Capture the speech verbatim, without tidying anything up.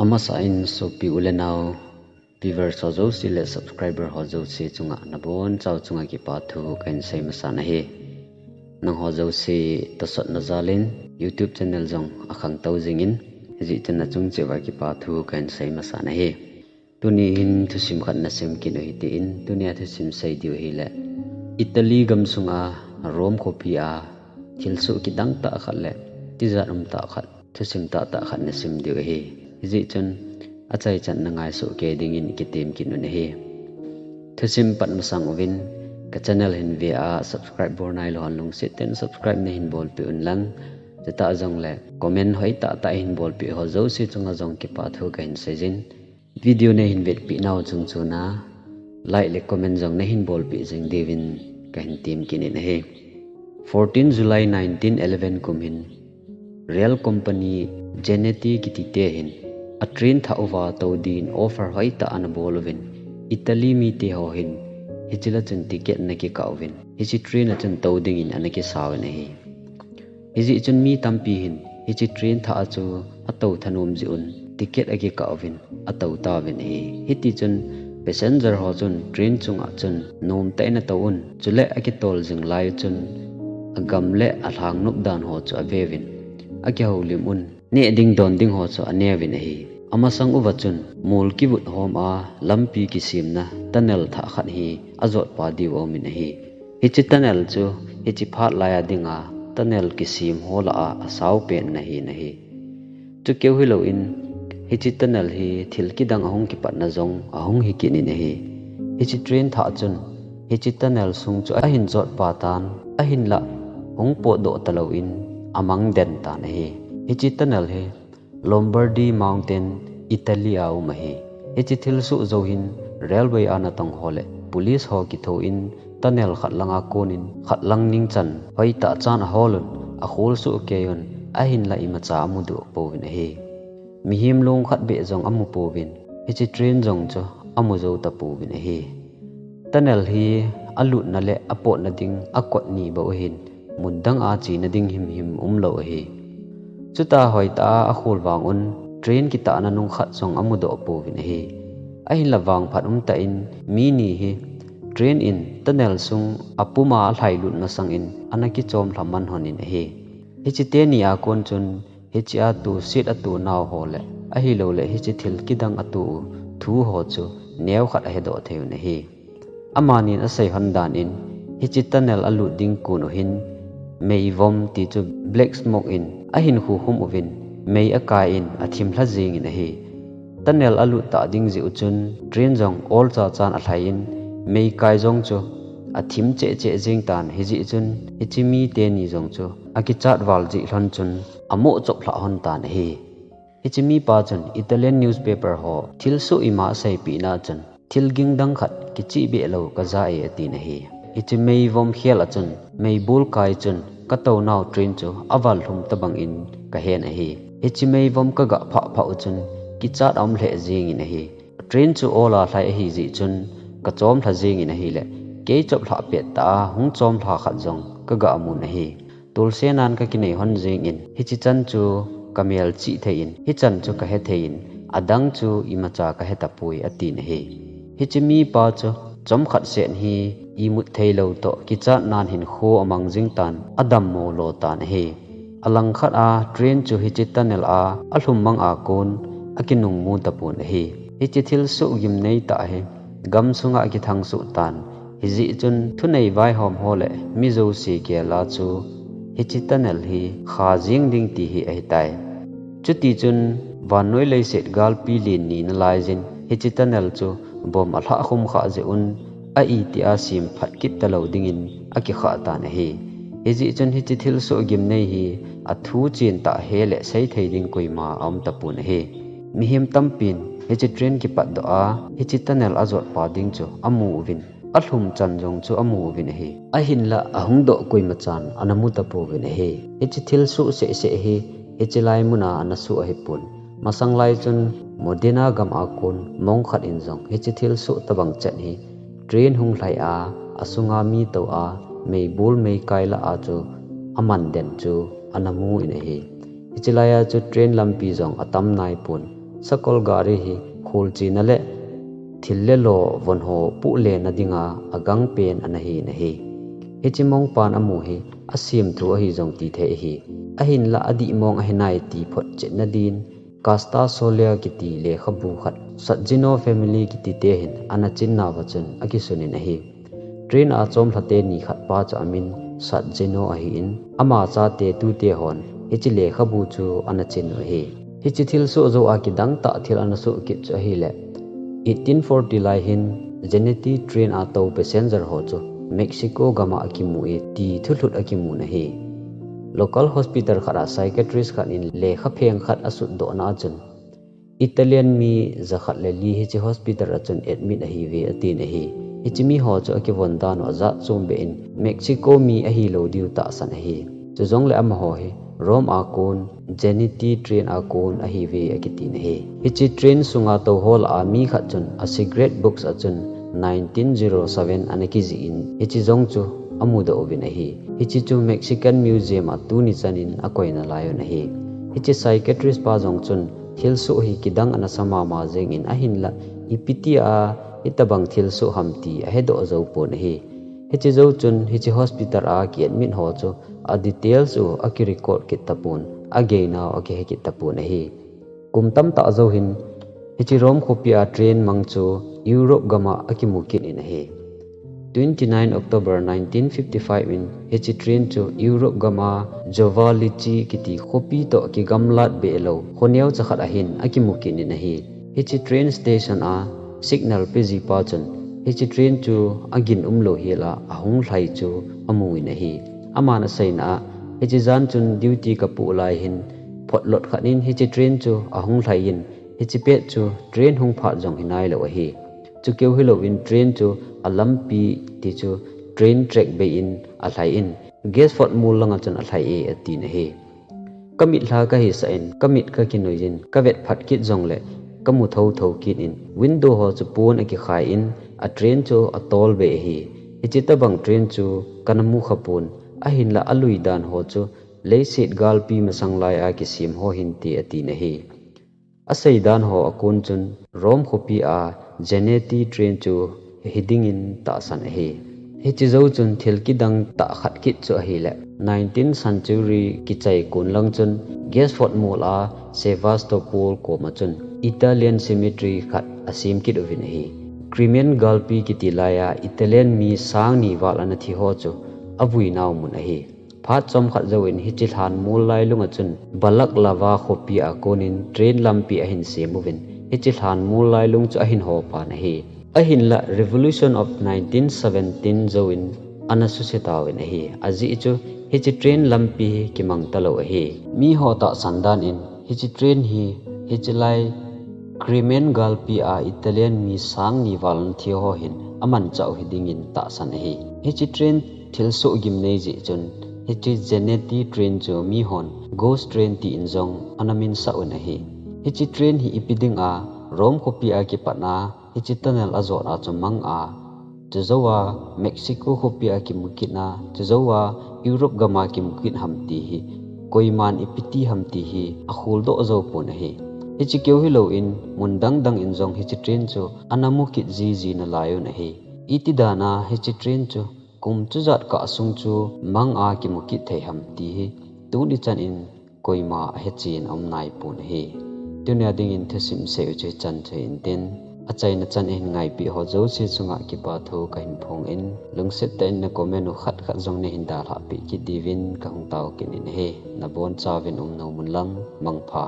Amasa in sopi u le nau, viewers ho jouse le subscriber ho jouse chunga nabonchauva chunga kipa thu kahin sei masa nahi. Nangho jouse tosot na jal in YouTube channel jong akhangtou jingin, hijeh chun nachung cheh uva kipa thu kahin sei masa nahi. Tuni hin thusim khat nasim kit u hitin, tunia thusim sei diu hile Italy gamsunga Rome khopi a thilsoh kidang tah khat le tijat um tah khat, thusim tah tah khat nasim diu ahi. Hijeh chun achaichan na ngaisoh kei dingin kitem kit u nahi. Thusim pat masang uvin ka channel hin ve a subscribe bol nailou hon lungset tah in subscribe nahin bolpeh un lang, chutah jongle comment hoitah tah hin bolpeh ho jouse chunga jong kipa thu kahin seijin. Video nahin vetpeh nau chungchon a like le comment jong nahin bolpeh jing diuvin kahin tem kit in ahi. Fourteen July nineteen eleven kum hin rail company Genetti kitite hin a train thah uva tou din offer hoitah ana bol uvin, Italy mite ho hin hiche la chun ticket ana kikah uvin, hiche train a chun tou dingin ana kisa uvin ahi. Hijeh chun mi tampi hin hiche train thah a chu atou thanom jeh un ticket akikah uvin atou tauvin ahi. Hitichun passenger ho chun train chunga chun nomtah in atou un, chule akitol jing lai chun agam le alhang nop dan ho chu aveuvin, akihoulim un, neh ding don ding ho chu aneuvin ahi. Amasang uva chun mol kivut hom a lampi kisemna tunnel thah khat hi ajotpa diu aumin ahi. Hiche tunnel chu hiche phat laiya dinga tunnel kisem ho lah a asaupen ana hin ahi. Chukeu hilouvin hiche tunnel hi thil kidang ahung kipatna jong ahung hikit in ahi. Hiche train thah chun hiche tunnel sung chu ahin jotpa tan, ahinlah hung potdoh talouvin amang den tan ahi. Hiche tunnel hi Lombardy Mountain, Italy a um ahi. Hiche thilsoh jou hin railway a natong ho le police ho kithou in tunnel khat langa konin khat lang ningchan hoitah chan ahol un, akholsoh kei un, ahinlah imacha amudoh pouvin ahi. Mihem long khat beh jong amu pouvin, hiche train jong chu amu jou tapouvin ahi. Tunnel hi alutna le apotna ding akot ni bou ahin, mun dang a chena ding himhim umlou ahi. Chuti hoitah a akhol vang un train kitahna nung khat jong amudoh pouvin ahi. Ahinla vangphat umtah in mi ni hi train in tunnel sung apuma alhailut masang in ana kichomlha man lhonin ahi. Hiche teni a kon chun hiche a toset atonau ho le ahilouleh hiche thil kidang atou thu ho chu neokhat ahedoh thei un ahi. Amanin asei lhon dan in hiche tunnel alut ding kon u hin meivom ti chu black smoke in ahin khukhum uvin, mei akai in athim lha jingin ahi. Tunnel alut tah ding jeh u chun train jong olcha chan alhai in, meikai jong chu athim cheh cheh jing tan, hijeh chun hiche mi teni jong chu akichat val jeh lhon chun amoh choplhah lhon tan ahi. Hiche mipa chun Italian newspaper ho thilsoh ima aseipeh na chun, thil ging dang khat kichihbeh lou kaja e, atin ahi. Hiche meivom khel a chun, meibol kai chun katou nau train chu aval lhum tobang in kahen ahi. Hiche meivom kaga phah phah u chun, kichat aum lheh jingin ahi. Train chu ola lhai ahi jeh chun kachomlha jingin ahile, kei choplhah pettah a hung chomlha khat jong kaga mun ahi. Tolsenan kakinei lhon jingin, hiche chan chu kamelchih thei in, hichan chu kahe thei in, adang chu imacha kahe tapoi, atin ahi. Hiche mipa chu chomkhat seh hi imut theilou toh kichatnan hinkho amang jing tan, adammo lo tan ahi. Alangkhat a train chu hiche tunnel a alhum mang a kon akinung mu tapon ahi. Hiche thilsoh gimnei tah hi gamsunga akithang soh tan, hijeh chun thunei vaihom ho le mi jouse gel a chu hiche tunnel hi kha jing ding ti hi ahitai. Chutichun vannoi leiset galpi len nina laijin hiche tunnel chu bomb alhah khum khah jeh un a itih a sem phat kit talou dingin akikhah tan ahi. Hijeh chun hiche thilsoh gimnei hi athu chen tah he le seithei ding koima aum tapon ahi. Mihem tampin hiche train kipatdoh a hiche tunnel ajotpa ding chu amu uvin, alhum chan jong chu amu uvin ahi. Ahinlah ahung doh koima chan ana mu tapouvin ahi. Hiche thilsoh seh seh hi hiche lai muna ana soh ahipon, masang lai chun Modena gam a kon monk khat in jong hiche thilsoh tobang chet hi train hung lhai a, asunga mi tou a, meibol meikai lah a chu aman den chu ana mu in ahi. Hiche laiya chu train lampi jong atam naipon, Sakol gari hi khulchina le thil le lo von ho puh lena dinga agang pen ana hi nahi. Hiche mongpan amu hi asem thu ahi jong ti thei ahi. Ahinla adih mong ahi nai ti photchetna din Casta Solia kiti lekhabu khat Sutjino family kiti te hin ana chin nauva chun akisunin ahi. Train a chomlha teni khat pa chu amin Sutjino ahin, ama chate tute hon hiche lekhabu chu ana chin u ahi. Hiche thilsoh jou a kidang tah thil ana soh kit chu ahile, eighteen forty lai hin Zanetti train a tou passenger ho chu Mexico gam a akimu e ti thulhut akimun ahi. Local hospital khat a psychiatrist khat in lekha pheng khat asutdohna a chun, Italian mi jakhat le li hiche hospital a chun admit ahiuve atin ahi. Hiche mi ho chu akivon dan u ajat chom beh in Mexico mi ahilou diu tahsan ahi. Chujongle amaho hi Rome a kon Zanetti train a kon ahiuve akitin ahi. Hiche train sunga tou ho lah a mi khat chun a cigarette box a chun nineteen zero seven ana kijih in hiche jong chu amudoh uvin ahi. Hiche chu Mexican Museum a tuni chan in akoina lai un ahi. Hiche psychiatrist pa jong chun thilsoh hi kidang ana sa mama jeng in ahinla ipi tia hitobang thilsoh ham ti ahedoh jou pon ahi. Hiche jou chun hiche hospital a ki admit ho chu a details u akirecord kit tapon, ageina u akihe kit tapon ahi. Kum tamtah jou hin hiche Rome khopi a train mang chu Europe gam a akimu kit in ahi. Twenty nine October nineteen fifty five in hiche train chu Europe gam a Giovalecce kiti khopi toh kigamlat behlou kho neocha khat a hin akimu kit in ahi. Hiche train station a signal pe ji pa chun hiche train chu agin umlou hel a ahung lhai chu amun ahi. Aman aseina a, hiche jan chun duty kapoh lai hin photlot khat in hiche train chu ahung lhai in, hiche pet chu train hung phat jong hinailou ahi. Chukeu hilouvin train chu alampi ti chu train track bei in alhai in, Gosford mol langa chun alhai e atin ahi. Kamitlha kahisah in, kamit kakinoi in, kavet phat kit jongle kamu thotho kit in, window ho chu pon akikhai in, a train chu atol bei ahi. Hiche tobang train chu kana mukha pon, ahinla alui dan ho chu leiset galpi masang lai a kisem ho hinte atin ahi. Asei dan ho akon chun Rome khopi a Zanetti train chu hiding in tahsan ahi. Hiche jou chun thil kidang tah khat kit chu ahile, nineteenth century kichai kon lang chun Gosford mol a Sevastopol koma chun Italian cemetery khat asem kit uvin ahi. Crimean galpi kiti lai a Italian mi sang ni val ana thi ho chu avuinau mun ahi. Phat chomkhat jouvin hiche lhanmol lailunga chun Balaclava khopi a konin train lampi ahin sem uvin, hiche lhanmol lailung chu ahin hopan ahi. Ahinla Revolution of nineteen seventeen jouvin ana suse tauvin ahi. Ajeh chu hiche train lampi hi kimang talou ahi. Miho tahsan dan in hiche train hi hiche lai Crimean galpi a Italian mi sang ni val ana thi ho hin amanchah u hiding in tahsan ahi. Hiche train thilsoh gimnei jeh chun hiche Zanetti train chu mihon ghost train tin jong ana minsah un ahi. Hiche train hi ipi dinga Rome khopi a kipatna hiche tunnel ajotna chu mang a, chujouva Mexico khopi a kimu kitna, chujouva Europe gam a kimu kit ham ti hi koiman ipi ti ham ti hi akholdoh jou pon ahi. Hiche keu hilouvin mun dangdang in jong hiche train chu ana mu kit jiji nalai un ahi. Iti dan a hiche train chu kum chujat kah sung chu mang a kimu kit thei ham ti hi tuni chan in koima ahechen aum naipon ahi. Tunia dingin thusim seiyu chu hichan chu hin tin, achaina chan ahin ngaipeh ho jouse chunga kipathu kahin phong in, lungset tah in na comment u khat khat jong nahin dalhah peh kit diuvin kahung tao kit in ahi. Nabonchauvin umnom un lang, mangpha.